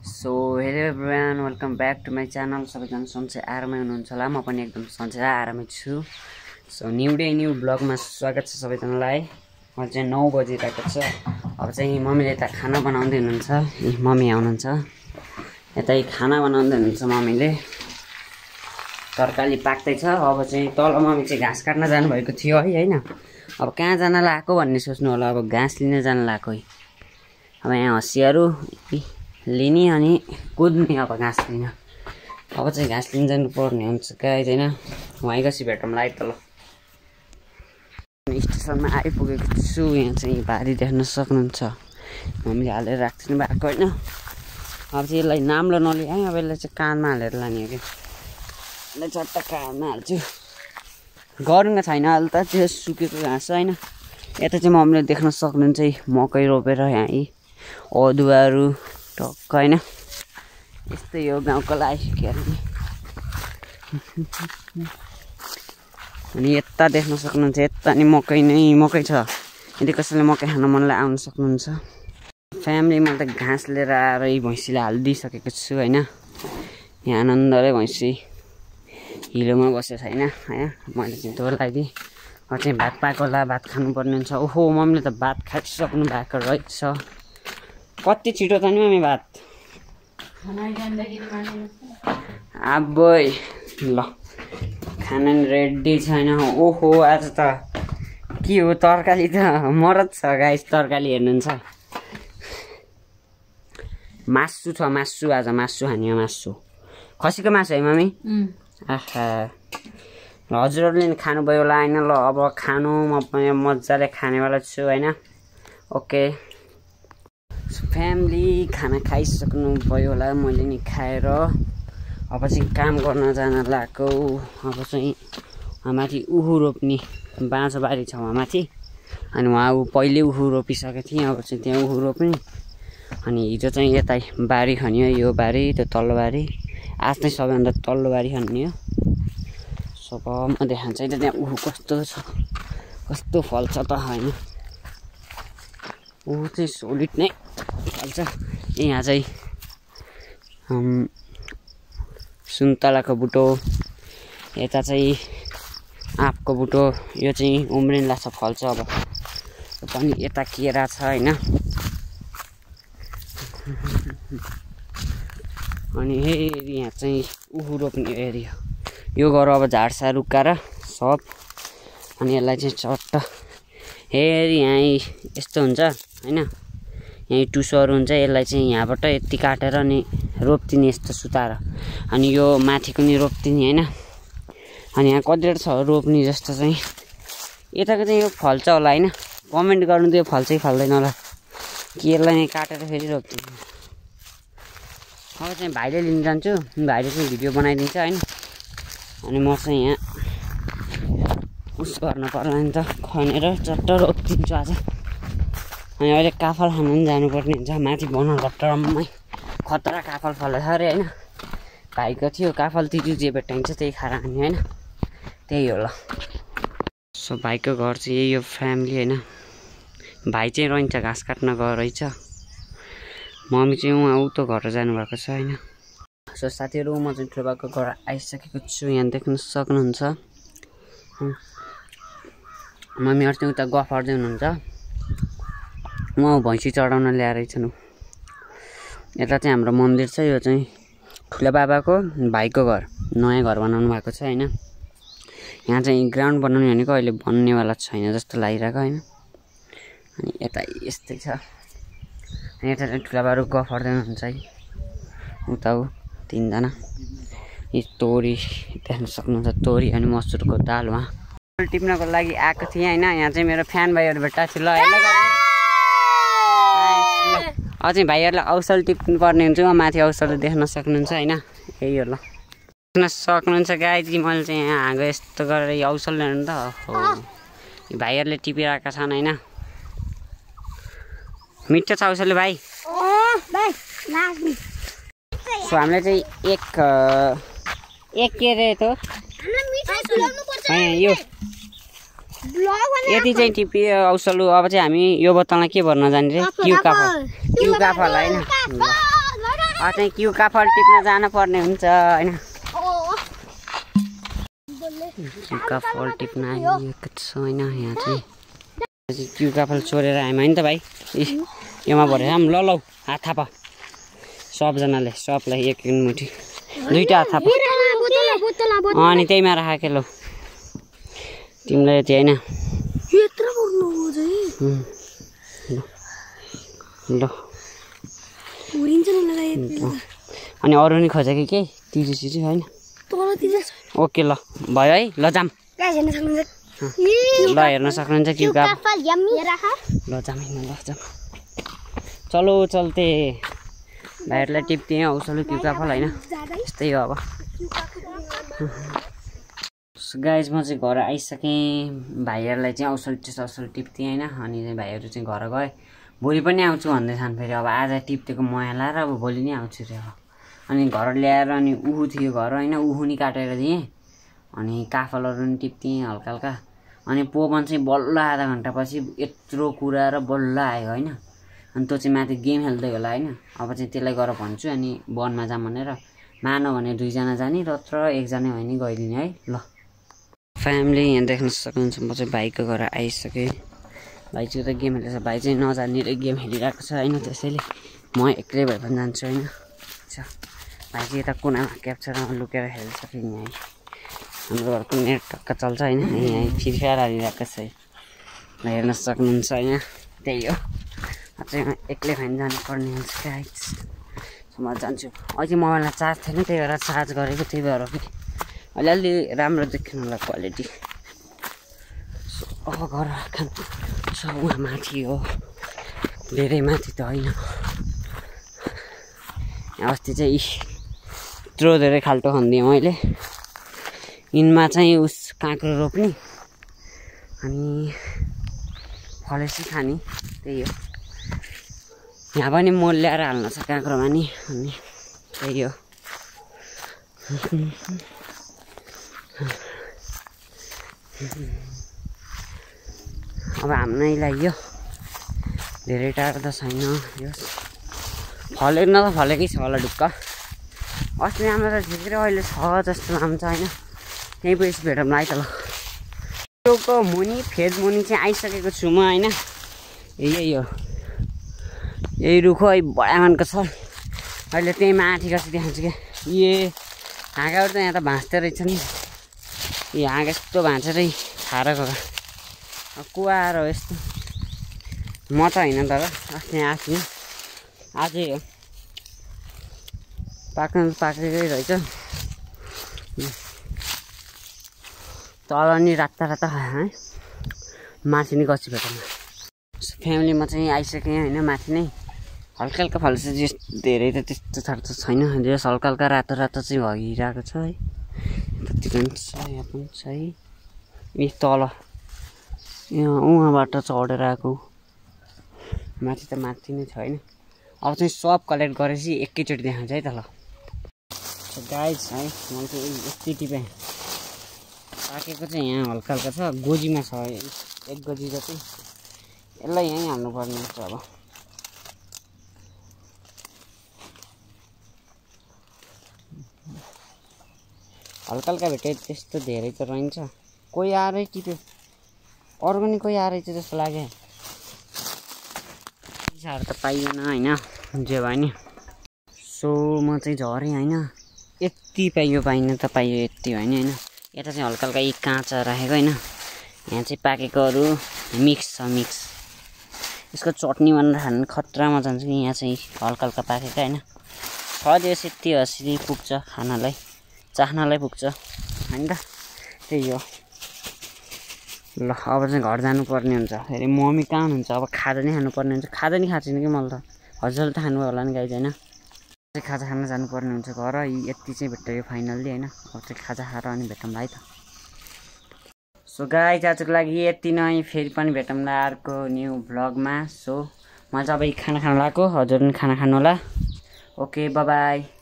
So hello everyone, welcome back to my channel. सबैजना सन्चै आरामै हुनुहुन्छ होला। म पनि एकदम सन्चै आरामै छु। सो न्यू डे न्यू ब्लगमा स्वागत छ सबैजनालाई। म चाहिँ 9 बजिरहेको छ। अब चाहिँ मम्मीले यता खाना बनाउँदै हुनुहुन्छ। मम्मी आउनुहुन्छ यतै खाना बनाउँदै हुनुहुन्छ मम्मीले। तरकारी पाक्दैछ। अब चाहिँ तल मम्मी चाहिँ घाँस काट्न जानुभएको थियो है होइन। अब कहाँ जान लागेको भन्ने सोच्नु होला। अब घाँस लिन जान लागेको है। अब यहाँ हँसियाहरू लिने अनि कुद्ने अब घाँस लिन। अब चाहिँ घाँस लिन जानु पर्ने हुन्छ गाइज होइन। वहीँ गसी भेटौँला है त ल। स्टेसनमा आइपुगेको छु। यहाँ चाहिँ भारी देख्न सक्नुहुन्छ। हामीले हालेर राख्दिनु भएको होइन। अब चाहिँ यसलाई नाम्लो नलिए है। अब यसलाई चाहिँ कानमा हालेर लाने हो कि। यसलाई चट्ट कानमा हाल्छु। गरुङ्गा छैन अहिले त, त्यो सुकेको घाँस होइन। यता चाहिँ मम्मीले देख्न सक्नुहुन्छ मकै रोपेर यहाँ अदुवाहरू टक्क होइन। यस्तै हो गाउँको लाइफ के अरे। अनि यता देख्न सक्नुहुन्छ, यता नि मकै छ। यदि कसैले मकै खान मनलाई आउन सक्नुहुन्छ। फ्यामिली मैले त घाँस लिएर आएर भैँसीलाई हालिदिइसकेको छु होइन। यहाँ आनन्दले भैँसी हिलोमा बसेको छैन होइन। मैले चाहिँ धोर लगाइदिएँ। अब चाहिँ भात पाएको होला, भात खानुपर्ने हुन्छ। ओहो मम्मीले त भात खाइसक्नु भएको रहेछ। कति छिटो छ नि मम्मी भात। अब्बै ल खाना रेडी छैन। ओहो आज त के हो, तरकारी त मरद छ गाइस। तरकारी हेर्नुहुन्छ, मासु छ। मासु आज मासु खाने हो। मासु खसीको मासु है मम्मी। आहा ल हजुरहरूले नि खानुभयो होला होइन। ल अब खानु, म पनि मजाले खानेवाला छु होइन। ओके फ्यामिली खाना खाइसक्नु भयो होला। मैले नि खाएर अब चाहिँ काम गर्न जान लागेको। अब चाहिँ वहाँ माथि उखु रोप्ने बाँझो बारी छ वहाँ माथि। अनि वहाँ पहिले उखु रोपिसकेको थिएँ। अब चाहिँ त्यहाँ उखु रोप्ने। अनि हिजो चाहिँ यता बारी खन्यो। यो बारी त्यो तल्लो बारी। आज चाहिँ सबैभन्दा तल्लो बारी खन्ने हो। सो म देखाउँछु है त त्यहाँ उखु कस्तो छ, कस्तो फल्छ त होइन। ऊ चाहिँ सोलिड नै फल्छ। यहाँ चाहिँ सुन्तलाको बुटो, यता चाहिँ आँपको बुटो। यो चाहिँ उम्रिन लाग्छ फल्छ। अब पनि यता केरा छ होइन। अनि हेरी यहाँ चाहिँ उखु रोप्ने एरिया। यो गर अब झारसार उकाएर सब। अनि यसलाई चाहिँ चट्ट हेरी यहाँ यस्तो हुन्छ होइन। यहीँ टुसोहरू हुन्छ। यसलाई चाहिँ यहाँबाट यति काटेर अनि रोप्दिने यस्तो सुताएर। अनि यो माथिको नि रोप्दिने होइन। अनि यहाँ कतिवटा छ रोप्ने जस्तो चाहिँ। यताको चाहिँ यो फल्छ होला होइन। कमेन्ट गर्नु त यो फल्छ कि फल्दैन होला। कि यसलाई काटेर फेरि रोप्दिने। अब चाहिँ भाइले लिन जान्छु। भाइले चाहिँ भिडियो बनाइदिन्छ होइन। अनि म चाहिँ यहाँ उस गर्न पर्ला नि त, खनेर चट्ट रोपिदिन्छु आज। अनि अहिले काफल खानु पनि जानुपर्ने हुन्छ। माथि बनघट्टरमै खतरा काफल फलेछ अरे होइन। भाइको थियो काफल, तिजु जे भेटाइन्छ त्यही खाएर खाने होइन। त्यही हो ल। सो भाइको घर चाहिँ यही हो फ्यामिली होइन। भाइ चाहिँ रहन्छ घाँस काट्न गएर रहेछ। मम्मी चाहिँ उहाँ उतो घर जानुभएको छ होइन। सो साथीहरू म चाहिँ ठुलोबाको घर आइसकेको छु। यहाँ देख्न सक्नुहुन्छ मम्मीहरू चाहिँ उता गफ गर्दै हुनुहुन्छ। म भैँसी चढाउन ल्याएर छन्। यता चाहिँ हाम्रो मन्दिर छ। यो चाहिँ ठुलो बाबाको भाइको घर, नयाँ घर बनाउनु भएको छ होइन। यहाँ चाहिँ ग्राउन्ड बनाउने भनेको अहिले बन्नेवाला छैन जस्तो लागिरहेको होइन। अनि यता यस्तै छ। अनि यता चाहिँ ठुलो बाबाहरू गफ गर्दै हुनुहुन्छ है। उता ऊ तिनजना। यी तोरी देख्न सक्नुहुन्छ, तोरी अनि मसुरको दाल उहाँ टिप्नको लागि आएको थिएँ होइन। यहाँ चाहिँ मेरो फ्यान भाइहरू भेट्टाएको थियो। ल हेर्नु अझै चाहिँ भाइहरूलाई औसल टिप्नु पर्ने हुन्छ। माथि औसल देख्न सक्नुहुन्छ होइन। यही हो ल। देख्न सक्नुहुन्छ गाइज कि मैले चाहिँ यहाँ हाँगो यस्तो गरेर यो औसल ल्याउनु त हो। भाइहरूले टिपिरहेका छन् होइन। मिठो छ औसलले भाइ। सो हामीले चाहिँ एक के अरे त यो यति चाहिँ टिपियो औसलु। अब चाहिँ हामी यो बोतलमा के भर्न जाने रे? क्यु काफल होइन। चाहिँ क्युका फल टिप्न जानुपर्ने हुन्छ होइन क्युका फल टिप्न आइएको छ होइन यहाँ चाहिँ क्युका फल चोरेर आयौँ होइन त भाइ योमा भरेर ल लौ हात थाप सबजनाले सबलाई एक मुठी दुईवटा हात थाप अनि त्यहीमा राखेँ लौ तिमीलाई यति होइन ल अनि अरू नि खोज कि केही तिर्सी होइन ओके ल भयो है ल जाम ल हेर्न सक्नुहुन्छ क्युका ल जाम चलो चल्ते भाइहरूलाई टिप्थेँ औसलो क्युका फल होइन यस्तै हो अब गाइज म चाहिँ घर आइसकेँ भाइहरूलाई चाहिँ औसल टिप्थेँ होइन अनि भाइहरू चाहिँ घर गए भोलि पनि आउँछु भन्दैछन् फेरि अब आज टिप्टेको मया लाएर अब भोलि नै आउँछु रे अब अनि घर ल्याएर अनि उहु थियो घर होइन उहु नि काटेर दिएँ अनि काफलहरू नि टिप्थेँ हल्का हल्का अनि पोपन चाहिँ बल्ल आधा घन्टापछि यत्रो कुरा र बल्ल आयो होइन अनि त्यो चाहिँ माथि गेम खेल्दै होला होइन अब चाहिँ त्यसलाई गएर भन्छु अनि वनमा जाऊँ भनेर मानौ भने 2 जना जाने र एकजना भयो भने गइदिने है ल फ्यामिली यहाँ देख्न सक्नुहुन्छ म चाहिँ भाइको घर आइसकेँ भाइ चाहिँ त गेम खेल्दैछ भाइ चाहिँ नजाने र गेम खेलिरहेको छ होइन त्यसैले म एक्लै भए पनि जान्छु होइन भाइ चाहिँ यता कुनामा क्याप्चरमा लुकेर खेल्छ फेरि यहाँ हाम्रो घरको नेट टक्क चल्छ होइन यहाँ फ्री फायर हालिरहेको छ हेर्न सक्नुहुन्छ होइन त्यही हो चाहिँ एक्लै भए पनि जानुपर्ने हुन्छ गाइस म जान्छु अझै मोबाइलमा चार्ज थिएन त्यही भएर चार्ज गरेको त्यही भएर कि अलिअलि राम्रो देख्नु होला क्वालिटी अब घर खान छ उहाँ माथि हो धेरै माथि त होइन अस्ति चाहिँ यत्रो धेरै खाल्टो खनिदिएँ मैले यिनमा चाहिँ उस काँक्रो रोप्ने अनि फलेसी खाने त्यही हो यहाँ पनि मोल ल्याएर हाल्नु छ काँक्रोमा नि अनि त्यही हो अब हामीलाई यो धेरै टाढो त छैन यो फलेन त फलेकै छ होला ढुक्क अस्ति हाम्रो त ठिकै अहिले छ जस्तो लान्छ होइन त्यहीँ पछि भेटौँ है त ल रुखको मुनि फेद मुनि चाहिँ आइसकेको छु म होइन यही हो यही रुख हो बडामानको छ अहिले त्यही माथि कति देखाउँछु क्या हाँगाहरू त यहाँ त भाँच्दो रहेछ नि यो हाँगा यस्तो भाँचेरै खाएर गएको कुवाएर हो यस्तो म त होइन तर अस्ति आएको आजै हो पाक्नु पाकेकै रहेछ तल नि राता खायो है माथि नि कति भेटौँ फ्यामिलीमा चाहिँ आइसकेँ होइन माथि नै हल्का हल्का फल्छ धेरै त त्यस्तो साह्रो त छैन जस हल्का हल्का रातो रातो चाहिँ भइरहेको छ है यतातिर पनि छ यहाँ पनि छ है यी तल यहाँ उहाँबाट चढेर आएको माथि त माथि नै छ होइन अब चाहिँ सब कलेक्ट गरेपछि एकैचोटि देखाउँछ है त ल गाइज है मैले चाहिँ यति टिपेँ पाकेको चाहिँ यहाँ हल्का हल्का छ गोजीमा छ 1 गोजी जति यसलाई यहीँ हाल्नुपर्ने हुन्छ अब हल्का हल्का भेटे त्यस्तो धेरै त रहन्छ कोही आएरै टिप्यो अर्ग्यानिक कोही आएर चाहिँ जस्तो लाग्यो साह्रो त पाइएन होइन जे भयो नि सो म चाहिँ झरेँ होइन यति पाइयो पाइनँ त पाइयो यति होइन होइन यता चाहिँ हल्का हल्का एक काँचा राखेको होइन यहाँ चाहिँ पाकेकोहरू मिक्स छ मिक्स यसको चटनी बनाएर खानु खतरा मजा आउँछ कि यहाँ चाहिँ हल्का हल्का पाकेको होइन छ दिवस यति हसी पुग्छ खानालाई चाख्नलाई पुग्छ होइन त त्यही हो ल अब चाहिँ घर जानुपर्ने हुन्छ फेरि मम्मी कहाँ हुनुहुन्छ अब खाजा नै खानुपर्ने हुन्छ खाजा नि खाएको छैन कि मैले त हजुरले त खानुभयो होला नि गाइज होइन चाहिँ खाजा खान जानुपर्ने हुन्छ घर यति चाहिँ भेट्यो फाइनल्ली होइन अब चाहिँ खाजा खाएर अनि भेटौँला है त सो गाइज आजको लागि यति नै फेरि पनि भेटौँला अर्को न्यू भ्लगमा सो म चाहिँ अब खाना खानु लाग्यो हजुर पनि खाना खानु होला ओके बाई बाई